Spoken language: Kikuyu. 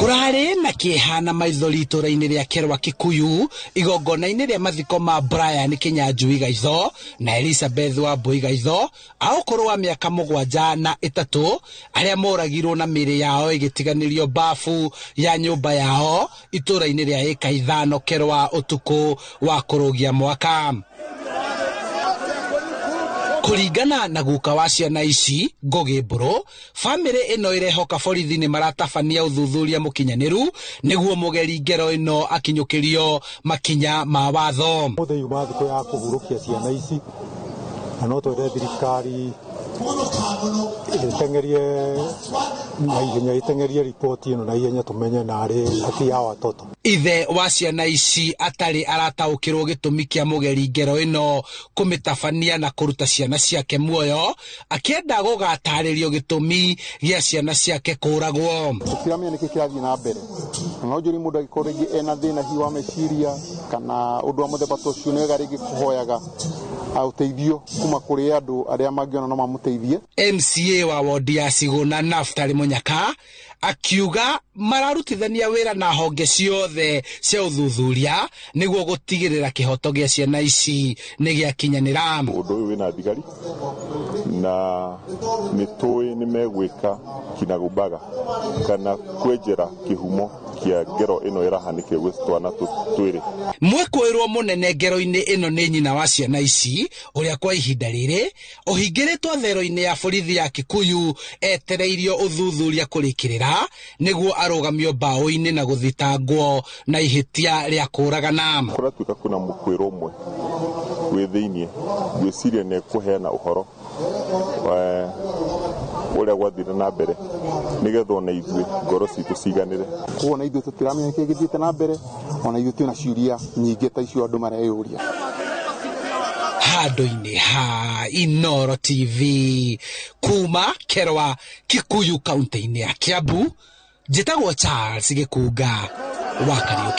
Kũrarĩ na kĩeha na maithori itũũra-inĩ rĩa Kerwa Kikuyu igongona-inĩ rĩa mathiko ma Brian Kinyanjui Gaitho na Elizabeth Wambui Gaitho a ũkũrũ wa mĩaka 7 na 3, arĩa moragirwo na mĩĩrĩ yao ĩgĩtiganĩrio bafu ya nyũmba yao itũũra-inĩ rĩa ĩka 5 Kerwa ũtukũ wa kũrũgia mwaka. Kũringana na guka wa ciana ici, Ngũgĩ Mbũrũ, bamĩrĩ ĩno ĩrehoka borithi nĩ maratabania ũthuthuria mũkinyanĩru nĩguo mũgeri ngero ĩno akinyũkĩrio makinya ma watho. Mũthĩ yuma thikũ ya kũhurũkia ciana ici, na no twende thirikari ĩteng'erie na ihenya, ĩteng'erie riboti ĩno na ihenya, tũmenye narĩ haki ya watoto. Ithe wa ciana ici atarĩ arataũkĩrwo gĩtũmi kĩa mũgeri ngero ĩno kũmĩtabania na kũruta ciana ciake muoyo, akĩenda gũgatarĩrio gĩtũmi gĩa ciana ciake kũragwo. Tũtiramenya nĩkĩ kĩrathiĩ na mbere, na no njũrie mũndũ angĩkorwo rĩngĩ ena thĩna hihi wa meciria kana ũndũ wa mũthemba ta ũcio, nĩ wega rĩngĩ kũhoyaga ũteithio kuma kũrĩ andũ arĩa mangĩona no mamũteithie. MCA wa wodi ya Siguna, Naftali Munyaka, akiuga mararutithania wĩra na honge ciothe cia ũthuthuria nĩguo gũtigĩrĩra kĩhoto gĩa ciana ici nĩ gĩakinyanĩra. Ũndũ ũyũ wĩna thigari na nĩ tũĩ nĩ megwĩka kinagumbaga kana kwenjera kĩhumo kĩa ngero ĩno ĩrahanĩkire gwĩ twana twĩrĩ. Mwĩkũĩrwo mũnene ngero-inĩ ĩno nĩ nyina wa ciana ici, ũrĩa kwa ihinda rĩrĩ ũhingĩrĩtwo thero-inĩ ya borithi ya Kikuyu etereirio ũthuthuria kũrĩkĩrĩra nĩguo arũgamio mbaũ-inĩ na gũthitangwo na ihĩtia rĩa kũũragana. Kũratuĩka kwĩna mũkwĩrwo ũmwe wĩ thĩiniĩ, ngwĩciria nĩ ekũheana ũhoro ũrĩa gwathire na mbere nĩgetha ona ithuĩ ngoro citũ ciganĩre. Koguo na ithuĩ tũtiramenya nĩkĩ gĩthiĩte na mbere, ona ithuĩ twĩna ciũria nyingĩ ta icio andũ mareyũria. Handũ-inĩ ha Inoro TV kuma Kerwa Kikuyu, kaunti-inĩ ya Kiambu, njĩtagwo Charles Gĩkunga wa Kariũki.